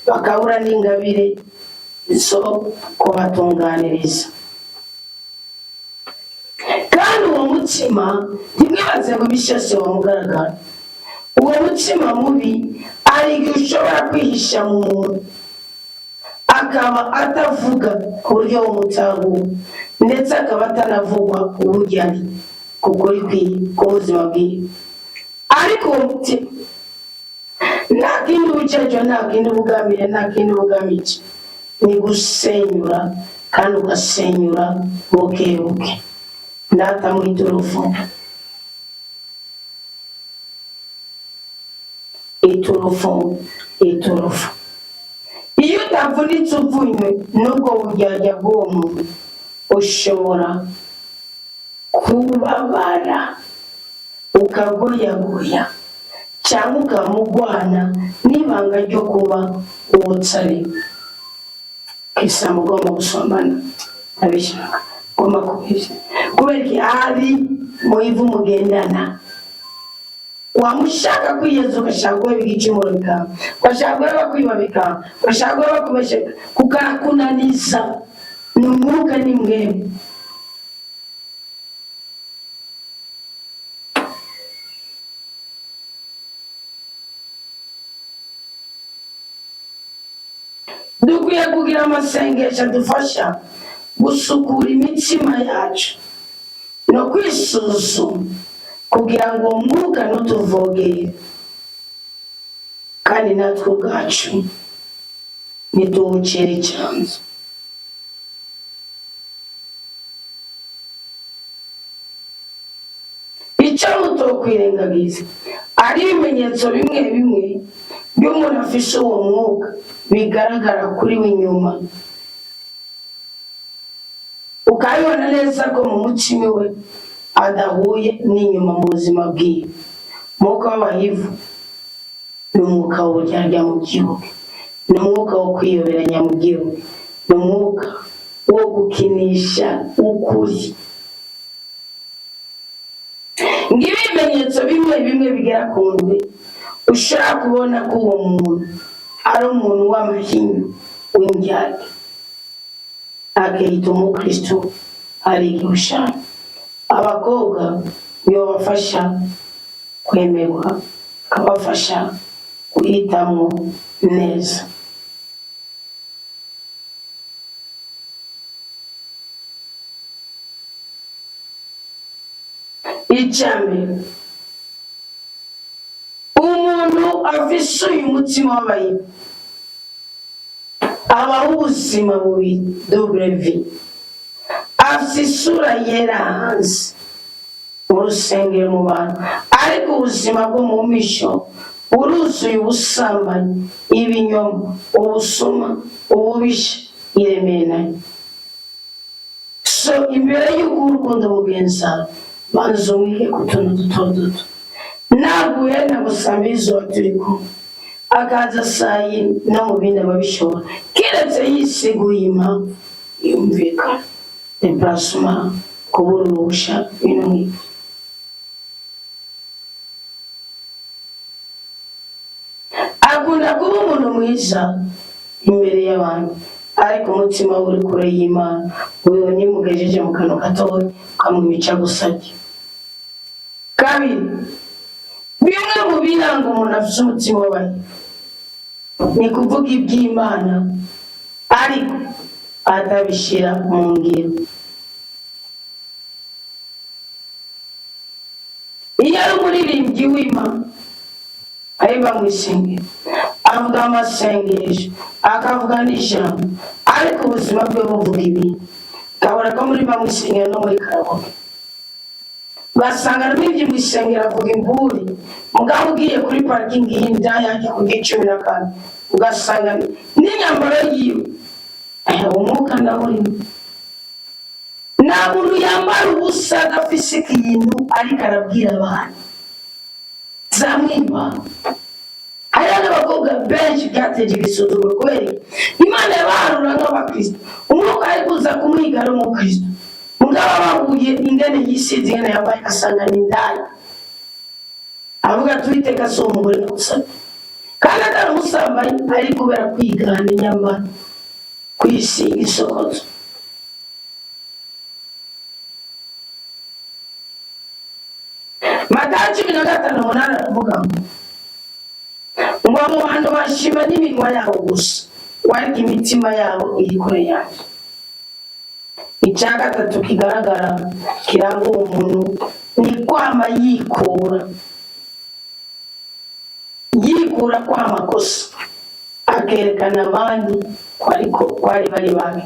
bakabura n'ingabire zo kubatunganiriza. Kandi uwo mutima, ntimwibaze ngo iminsi yose wamugaragara. Uwo mutima mubi hari igihe ushobora kwihisha mu muntu, akaba atavuga ku buryo bumutahura, ndetse akaba atanavugwa uburyo ari ku kuri k'ubuzima bwiwe. Ariko uwo mutima nta kindi ubucecyo, nta kindi ubugamire, nta kindi ubugamije, ni gusenyura, kandi ugasenyura buke buke. Ndatamwe iturufu, iturufu, iturufu. Iyo utavunitse uvunywe n'ubwo buryarya bw'uwo muntu, ushobora kubabara ukagoyagoya, cyangwa ukamugwana n'ibanga ryo kuba uwo ukisanga ugomba gusomana abishaka, ugomba kubishaka, kubera iki? Ari mu ivu mugendana. Wamushaka kwiyeza, ugashaka guheba igicumuro bikanga, ugashaka guheba kwiba bikanga, ugashaka guheba kubesheka kukakunaniza. Ni umwuka, ni mwebwe. Dukwiye kugira amasengesho adufasha Gusukura imitima yacu no kwisuzuma kugira ngo uwo mwuka ntutuvogere, kandi natwe ubwacu ntituwucire icyanzu. Icyo mutokwirengagiza ari ibimenyetso bimwe bimwe by'umuntu afise uwo mwuka bigaragara kuri we inyuma, ukabibona neza ko mu mutima we adahuye n'inyuma mu buzima bwiwe. Umwuka w'abahivu ni umwuka w'uburyarya mu gihugu, ni umwuka wo kwiyoberanya mu gihugu, ni umwuka wo gukinisha ukuri. Ngibi ibimenyetso bimwe bimwe bigera ku ndwi ushobora kubona ko uwo muntu ari umuntu w'amahinyu, w'indyarya, akiyita umukristo. Hari igihe ushaka abakobwa bibafasha kwemerwa, akabafasha guhitamo neza. Icya mbere, umuntu afise uyu mutima w'abahivu abaho ubuzima bubiri, double vie. Afise isura yera hanze mu rusengero, mu bantu, ariko ubuzima bwo mu misho buruzuye ubusambanyi, ibinyoma, ubusuma, ububisha, iremeranya. So imbere y'uko urukundo mugenzi wawe, banza umwige ku tuntu duto duto. Naguye nagusamba izuba turi kumwe, akaza saa yine, no mu bindi ababishobora, keretse yisiguye impamvu yumvikana, déplacement, kubura uruhusha, ibintu nk'ibyo. Akunda kuba umuntu mwiza imbere y'abantu, ariko umutima we uri kure y'Imana. Uyu nimugejeje mu kantu gatoya ukamwica gusabye. Kabiri, bimwe mu biranga umuntu afite umutima w'abahivu ni kuvuga iby'Imana ariko atabishyira mu ngiro. Iyo ari umuririmbyi w'Imana, aririmba mu isengero, avuga amasengesho, akavuga n'ijambo, ariko ubuzima bwe buvuga ibindi. Ukabona ko muri mu isengero no muri karaoke, ugasanga n'ibyo mu isengero avuga imburi, mugabo ugiye kuri parikingi y'indaya yajya ku 14, ugasanga n'imyambaro yiwe, umwuka nawe urimo. Nta muntu yambara ubusa adafise ikintu ariko arabwira abantu zamwimba. Hariho n'abakobwa benshi byateje igisuzuguro kubera Imana yabaharura nk'abakristo, umwuka ari kuza kumwiga ari umukristo, mugabo bahuye ingene yisize, ingene yambaye, asanga ni indaya. Avuga ati: "Uwiteka si umugore ndagusabye." Kandi atari umusambanyi, ari kubera kwigana inyambaro, kwisiga isokozo. Matayo 15:8 aravuga ngo abo bantu bashima n'iminwa yabo gusa, ariko imitima yabo iri kure yanjye. Icya gatatu kigaragara kiranga uwo muntu ni kwama yikura, yikura kwa makosa, akerekana abandi ko ariko ko ari bari babi.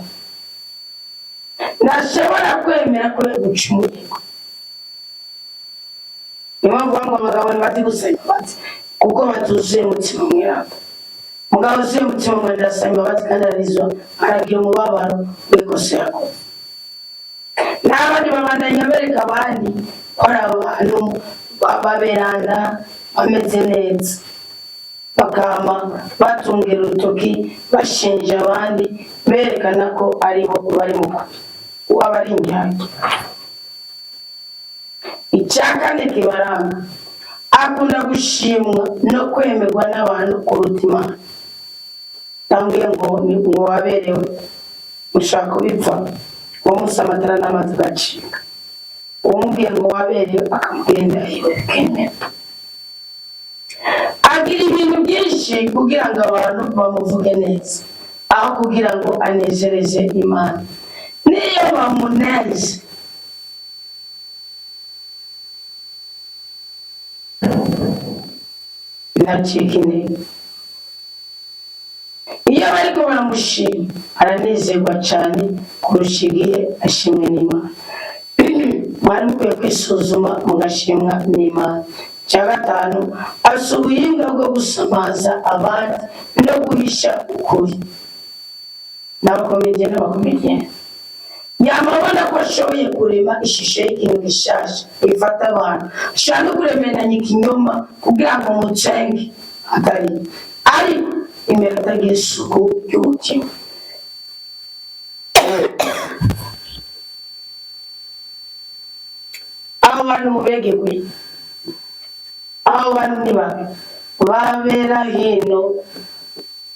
Ntashobora kwemera ko yagucumuye. Niyo mpamvu ngo abagabo ntibazi gusaba imbabazi, kuko batuzuye umutima mweranda. Mugabo uzuye umutima mweranda arasaba imbabazi kandi arizwa, aragira umubabaro w'ikosa yakoze. N'abandi babandanya bereka abandi ko ari abantu baberanda, bameze neza, bakama batungira urutoki, bashinja abandi, berekana ko aribo bari mu kuri, uwaba ari indyarya. Icya kane kibaranga, akunda gushimwa no kwemerwa n'abantu kuruta Imana. Ndambwiye ngo ni ngo waberewe, ushaka kubipfa uwo munsi, amatara n'amazi agacika. Uwamubwiye ngo waberewe akamubwira indahiro, bikemera. Agira ibintu byinshi kugira ngo abantu bamuvuge neza, aho kugira ngo anezereze Imana. Niyo Niyo bamuneze ntacika intege. Iyo bariko baramushima aranezerwa cyane kurusha igihe ashimwe n'Imana. Mwari mukwiye kwisuzuma mugashimwa n'Imana. Icya gatanu, asa ubuhinga bwo gusamaza abandi no guhisha ukuri. N'abakomediye n'abakomediyeni yamabona ko ashoboye kurema ishusho y'ikintu gishasha ifata abantu, ashobora no kuremeranya ikinyoma kugira ngo mucenge atari ariko imbere atagira isuku y'umutima. Abo bantu mubegewe, abo bantu ni babi, babera hino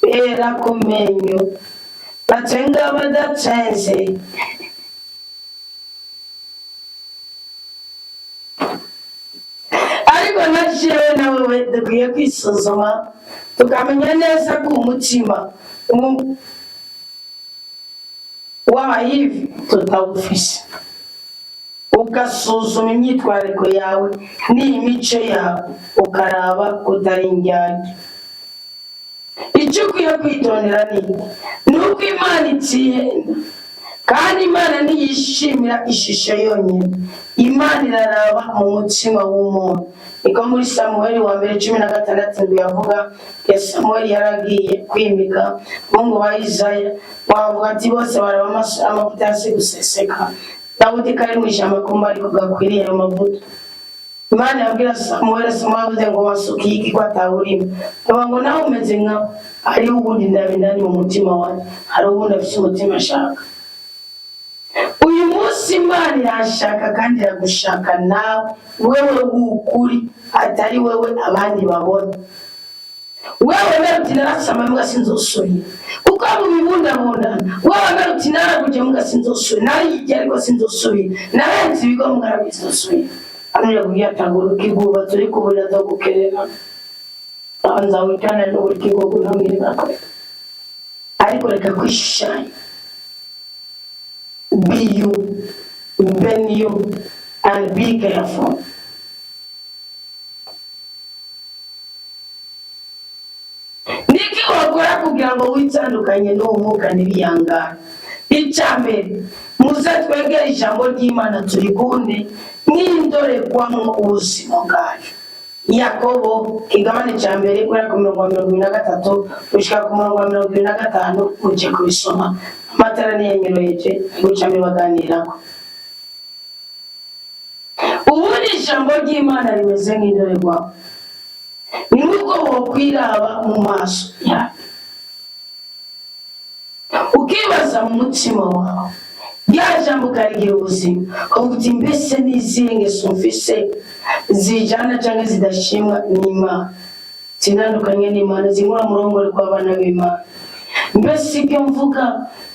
bera ku menyo, batsenga badatsenze. Ariko na jewe na wewe dukwiye kwisuzuma tukamenya neza ko umutima w'abahivi tutawufise. Ugasuzuma imyitwariko yawe n'imico yawe, ukaraba kutari indyarya. Icyo ukwiye kwitondera ni iki? Ni uko Imana itihenda, kandi Imana ntiyishimira ishusho yonyine. Imana iraraba mu mutima w'umuntu. Niko muri Samuweli wa mbere 16 yavuga ya Samuweli yaragiye kwimika umuhungu wa Isaya, wavuga ati bose baraba amavuta yasi guseseka, Dawudi kari mu ishyamba kumba ariko gakwiriye ayo mavuta. Imana yabwira Samuweli, Samuweli avuze ngo wasukiye iki ko atawurimo? Ndavuga ngo nawe umeze nka hariho uwundi ndaba indani mu mutima wanjye, hari uwundi afise umutima ashaka. Uyu munsi Imana irashaka kandi iragushaka nawe, wewe w'ukuri, atari wewe abandi babona. Wewe mbere uti narasama mbwa sinzosubira, kuko mubibundabundana. Wewe mbere uti naraguje mbwa sinzosubira, nariyijya ariko sinzosubira, narenze ibigo mbwa ariko sinzosubira. Hano yakubwiye atangura ukiguba turi kuburira zo gukerera banza witane n'uburi kigugu ntamwiri bakorera, ariko reka kwishushanya. Be you, be you, and be careful. Niki wakora kugira ngo witandukanye n'uwo mwuka ntibiyangare? Icya mbere, muze twegere ijambo ry'Imana turikunde nk'indorerwamo ubuzima bwacu. Yakobo kigabane cya mbere guhera ku murongo wa 23 gushyika ku murongo wa 25, mujye kubisoma. Amatara niyanyoroheje gucamo baganiraho. Ubundi ijambo ry'Imana rimeze nk'indorerwamo, ni nk'uko wokwiraba mu maso yawe ukibaza mu mutima wawe, rya jambo ukarigira ubuzima, ukavuga uti mbese n'izihe ngeso mfise zijana cyangwa zidashimwa n'Imana, zitandukanye n'Imana, zinkura mu ruhongore rw'abana b'Imana? Mbese ibyo mvuga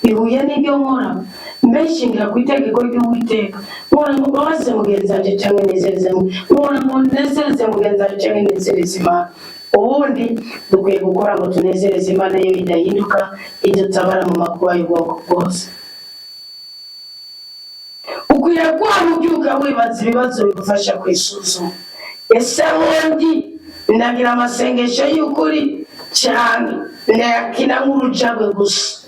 bihuye n'ibyo nkora? Mbese nshingira ku itegeko ry'Uwiteka, nkora ngo mbabaze mugenzi wanjye cyangwa nezereze, nkora ngo nezereze mugenzi wanjye cyangwa nezereze Imana? Ubundi dukwiye gukora ngo tunezereze Imana, yo idahinduka, idutabara mu makuba y'ubwoko bwose. Ukwiye kuba ubyuka wibaza ibibazo bigufasha kwisuzuma. Ese bundi ndagira amasengesho y'ukuri cyane ndayakina nk'urujagwe gusa?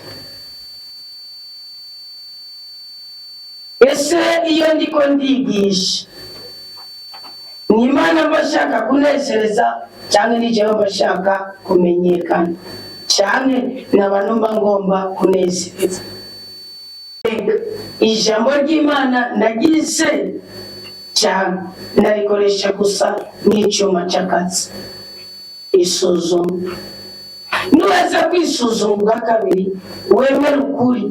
Ese iyo ndiko ndigisha ni Imana mba nshaka kunezereza cyangwa ni jewe mba nshaka kumenyekana cyane ni abantu mba ngomba kunezereza? Ijambo ry'Imana ndagize cyane ndarikoresha gusa nk'icyuma cy'akazi. Isuzuma. Nuweza kwisuzuma ubwa kabiri, wemere ukuri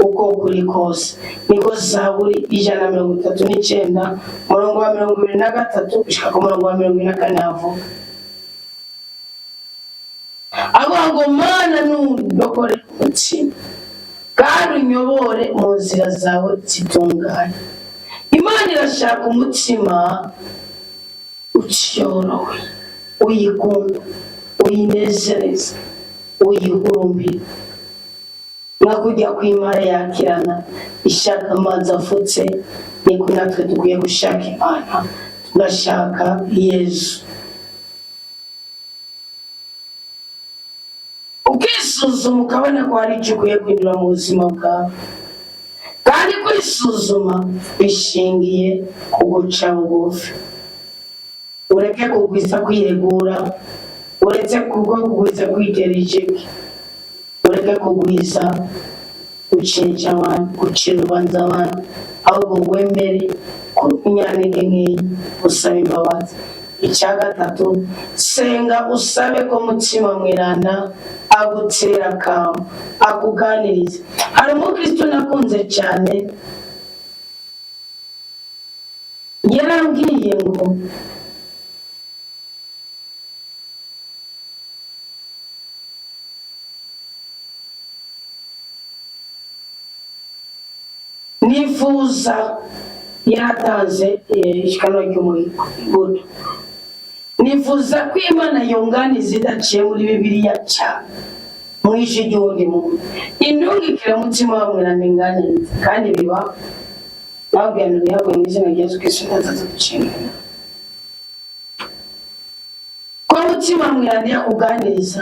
uko kuri kose. Niko Zaburi 139 umurongo wa 23 gushika ku murongo wa 44 havuga, avuga ngo Mana nundokore umutima kandi unyobore mu nzira zawe zitunganye. Imana irashaka umutima ucyorowe, uyikunda, uyinezereza, uyihurumbira. Nka kujya kw'Imana yakirana ishaka amazi afutse, niko natwe dukwiye gushaka Imana, tugashaka Yezu. Ukisuzuma ukabona ko hari icyo ukwiye guhindura mu buzima bwawe, kandi kwisuzuma bishingiye ku guca bugufi. Ureke kugwiza kwiregura, uretse kubwo kugwiza kwitera ijeki, ureke kugwiza gucinja abantu, gucira urubanza abantu, ahubwo wemere ko umunyantege nkeya usaba imbabazi. Icya gatatu, senga usabe ko Mutima Mweranda agutera akamo, akuganiriza. Hari umukristo nakunze cyane, yarambwiye ngo nifuza, yaratanze ishikano ry'umuhigo, nifuza ko Imana yunganiza idaciye muri Bibiliya cyane mu ijwi ry'uwundi muntu, intungikire Mutima wa Mweranda inganiriza, kandi biba nababwira ngo bihabwe mu izina rya Yesu Kristo, ndazaza dushimira ko Mutima Mweranda yakuganiriza,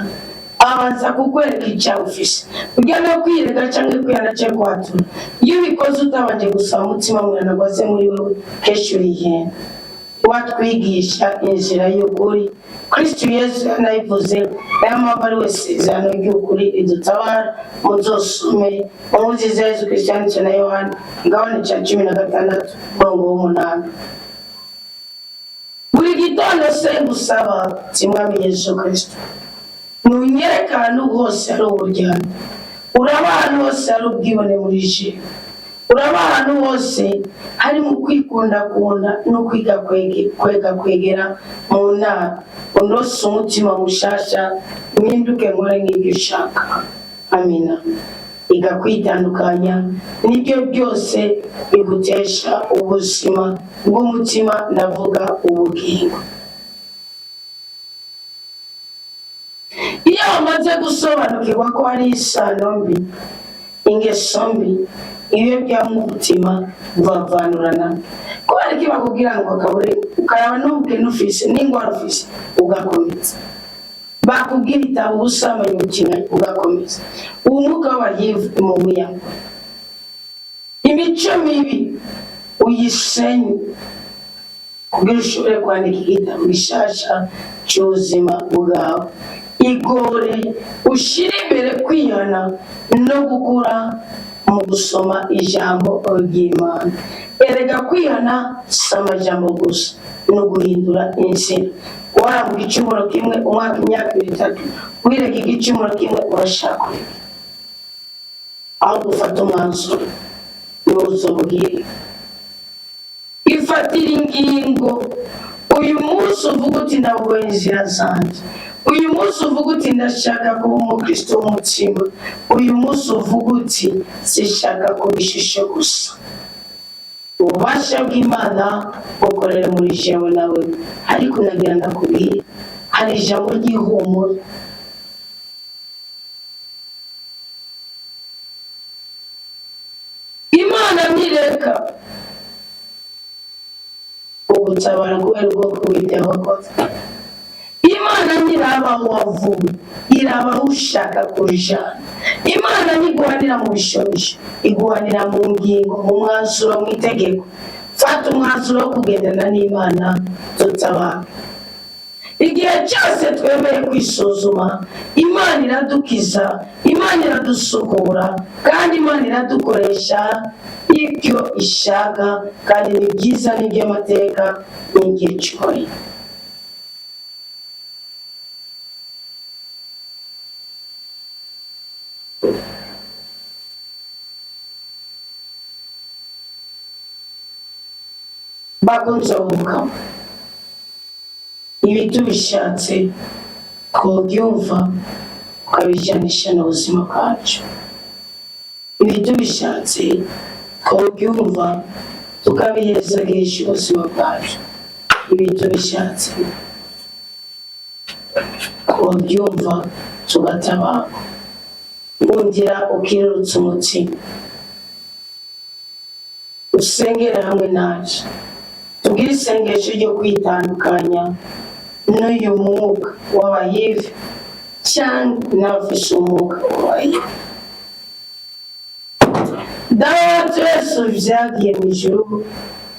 abanza kukwereka icyaha ufise, ujya no kwirega cyangwa kwihana cyangwa kwatura. Iyo ubikoze utabanje gusaba Mutima Mweranda ngo aze muri wowe, kenshi urihenda. Watwigisha inzira y'ukuri, Kristo Yesu yanayivuze, niyo mpamvu ari we sezerano ry'ukuri ridutabara. Muzosome inkuru nziza ya Yesu Kristo yanditswe na Yohani, igabane cya 16, umurongo w'8. Buri gitondo se gusaba Mwami Yesu Kristo, nunyereka ahantu hose hari uburyarya, uraba ahantu hose hari ubwibone muri je, uraba ahantu hose hari mu kwikundakunda no kwiga kwega kwegera mu ntara, undose umutima mushasha, mpinduke nkore nk'ibyo ushaka. Amina. Iga kwitandukanya nibyo byose bigutesha ubuzima bw'umutima, ndavuga ubugingo. Iyo wamaze gusobanukirwa ko hari isano mbi, ingeso mbi, ibiyobyabuzima, uvavanurana kubera ko bakubwira ngo akabure, ukaraba n'ubukene ufise n'ingwara ufise ugakomeza, bakubwira itaba ubusambanyi ubukina ugakomeza, uwo mwuka w'abahivu mu buyaga, imico mibi uyisenye kugira ushobore kwandika igitabo gishasha cy'ubuzima bwawe. Igore ushyire imbere kwihana no gukura mu gusoma ijambo ry'Imana. Erega kwihana si amajambo gusa, no guhindura inzira. Waranga igicumuro kimwe umwaka, imyaka ibiri, itatu, wireka igicumuro kimwe urashaka kureka, aho gufata umwanzuro niwo uzobwira. Ifatira ingingo uyu munsi uvuga uti ndagoye inzira zanjye, uyu munsi uvuga uti ndashaka kuba umukristo w'umutima, uyu munsi uvuga uti sishaka kuba ishusho gusa. Ububasha bw'Imana bukorera muri jewe nawe, ariko nagira ndakubwira hari ijambo ry'ihumure. Imana ntireka ugutabara kubera ubwoko bw'ibyaha wakoze. Imana ntiraba aho wavuye, iraba aho ushaka kujana. Imana ntiguhanira mu bishobisho, iguhanira mu ngingo, mu mwanzuro, mu itegeko. Fata umwanzuro wo kugendana n'Imana, tutabara. Igihe cyose twemeye kwisuzuma, Imana iradukiza, Imana iradusukura, kandi Imana iradukoresha ibyo ishaka, kandi ni byiza, ni iby'amateka, ni iby'icubahiro. Bakunze ubukama, ibi tubishatse twobyumva tukabijanisha n'ubuzima bwacu. Ibi tubishatse twobyumva tukabihezagirisha ubuzima bwacu. Ibi tubishatse twobyumva tugatabarwa. Nkundira ukirurutse umutima, usengere hamwe naje, tubwire isengesho ryo kwitandukanya n'uyu mwuka w'abahivi cyangwa n'abafise umwuka w'abahivi. Dawe wa twese vyagiye mu ijuru,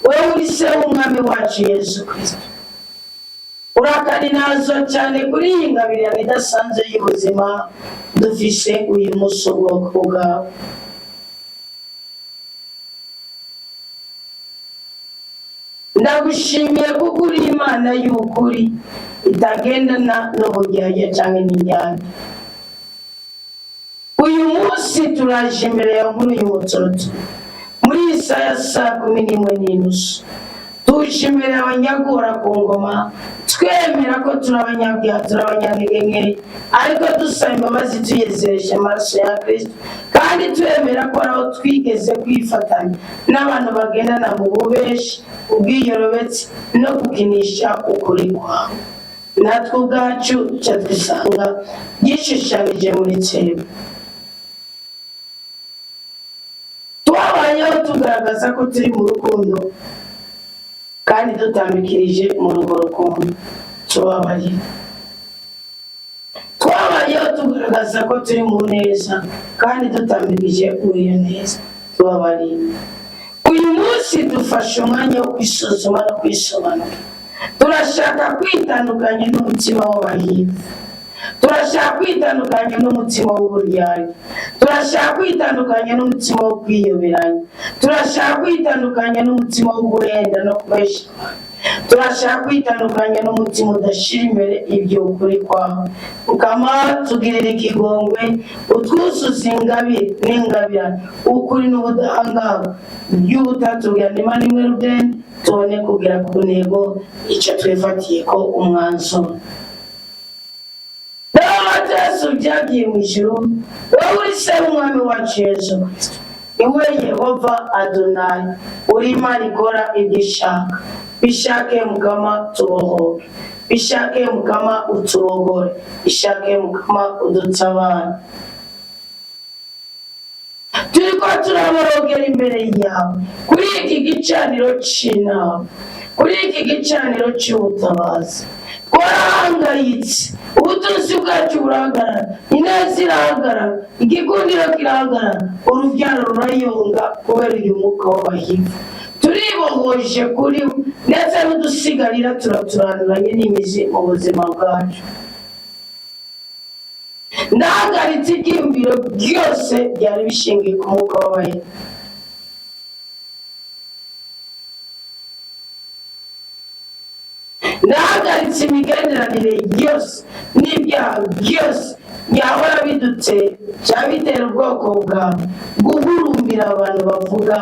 wewe uri se w'umwami wacu Yesu Kristo, urakaninazo cyane kuri iyi ngabirano idasanzwe y'ubuzima dufise uyu munsi, ubwoko bwawe. Ndagushimiye kuko uri Imana y'ukuri itagendana n'uburyarya cyangwa n'indyarya. Uyu munsi turaje imbere yawe muri uyu mutsotso, muri iyi saha ya 11:30, tuje imbere abanyagora ku ngoma, twemera ko turi abanyabyaha, turi abanyantege, ariko dusaba imbabazi tuyezereje amaraso ya Kristo, kandi twemera ko ari aho twigeze kwifatanya n'abantu bagendana mu bubeshi, ubwiyorobetsi no gukinisha ukuri kwawe, natwe ubwacu tuca dusanga byishushanije muri twebwe. Twabayeho tugaragaza ko turi mu rukundo kandi dutambikirije muri urwo rukundo, tubabarira. Twabayeho tugaragaza ko turi mu neza kandi dutambikije muri iyo neza, tubabarira. Uyu munsi dufashe umwanya wo kwisuzuma no kwisobanura. Turashaka kwitandukanya n'umutima w'abahivi, turashaka kwitandukanya n'umutima w'uburyarya, turashaka kwitandukanya n'umutima wo kwiyoberanya, turashaka kwitandukanya n'umutima wo guhenda no kubesha abantu, turashaka kwitandukanya n'umutima udashyira imbere ibyo ukuri kwawe. Ukama tugirira ikigongwe, utwuzuze ingabire n'ingabirano, ukuri n'ubudahangarwa by'ubutatubwira Imana imwe rudende, tubone kugera ku ntego icyo twifatiye ko umwanzuro. Dawe Yesu byagiye mu ijuru, wowe uri se w'umwami wacu Yesu Kristo, ni we Yehova Adonayi, uri Imana ikora ibyo ishaka. Bishake Mukama tubohoke, bishake Mukama utubogore, bishake Mukama udutabare. Turiko turaborogera imbere yawe kuri iki gicaniro c'inama, kuri iki gicaniro c'ubutabazi. Twarahangayitse, ubutunzi bwacu burahagarara, ineza irahagarara, igikundiro kirahagarara, urubyaro rurayonga kubera uyu mwuka w'abahivu. Turibohoje kuri we, ndetse n'udusigarira turaturanduranye n'imizi mu buzima bwacu. Ndahagaritse ibyiyumviro byose byari bishingiye ku mwuka w'abahivu. Ndahagaritse imigenderanire yose n'ibyaha byose byahora bidutera cyangwa bitera ubwoko bwawe guhurumbira abantu bavuga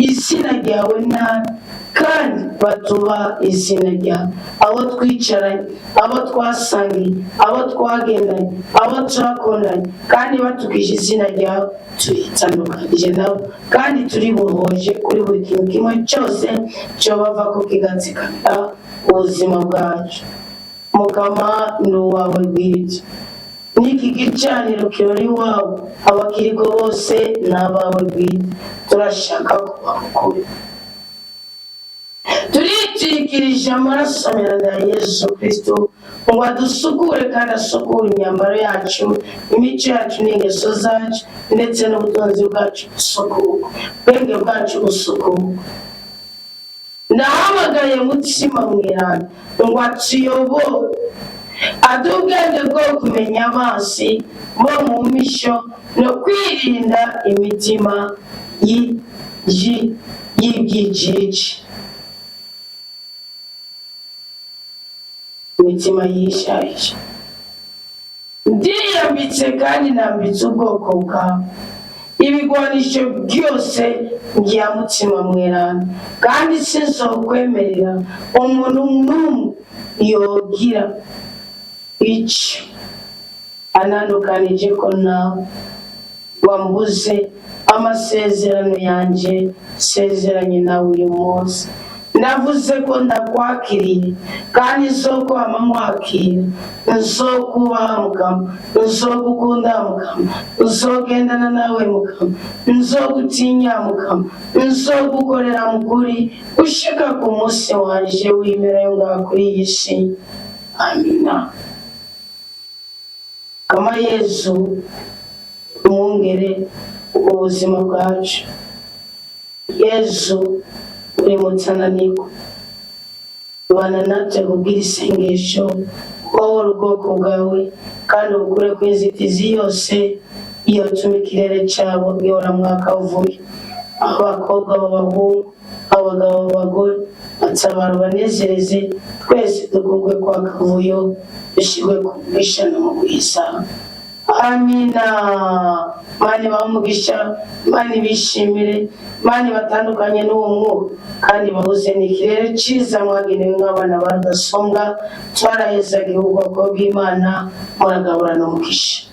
izina ryawe nabi kandi batuba izina ryawe, abo twicaranye, abo twasangiye, abo twagendanye, abo twakundanye, kandi batukije izina ryawe, turitandukanije nabo kandi turibohoje kuri buri kintu kimwe cyose cyobava ko kigatsikamira ubuzima bwacu. Mukama ni uwawe bwite, n'iki gicaniro kirori iwawe, abakiriko bose ni abawe bwite. Turashaka kuba mukuru, turitwikirije amaraso ya Yesu Kristo ngo adusukure kandi asukure imyambaro yacu, imico yacu n'ingeso zacu, ndetse n'ubutunzi bwacu busukurwe, ubwenge bwacu busukurwe. Ndahamagaye mutima mweranda ngo atuyobore, aduhe ubwenge bwo kumenya abansi bo mu misho no kwirinda imitima y'ibyijiji, imitima yishaje. Ndiyambitse kandi nambitse ubwoko bwawe ibigwanisho byose bya mutima mweranda, kandi sinzokwemerera umuntu n'umwe yogira icyo anandukanije ko nawe wambuze amasezerano yanjye sezeranye nawe uyu munsi. Navuze ko ndakwakiriye kandi nzokwama nkwakira, nzokubaha Mukama, nzogukunda Mukama, nzogendana nawe Mukama, nzogutinya Mukama, nzogukorera mu kuri gushika ku munsi wanje w'impera yo ngaha kuri iyi si. Amina. Kama Yezu umwungere ubuzima bwacu, Yezu uri mutsananirwa, bana natwe kubwira isengesho, wowe ubwoko bwawe, kandi ubukure ku inzitizi yose yotuma ikirere cyabo gihora mwakavuyo. Abakobwa, b'abahungu, abagabo, b'abagore, batabara banezereze, twese dukurwe kwa kavuyo, dushyirwe ku mugisha no mu bwiza. Amina. Mani bamugisha, mani bishimire, mani batandukanye n'uwo mwuka kandi bahuze n'ikirere cyiza mwagenewe nk'abana ba Rudasumbwa. Twarahezaga ubwoko bw'Imana, muragaburana umugisha.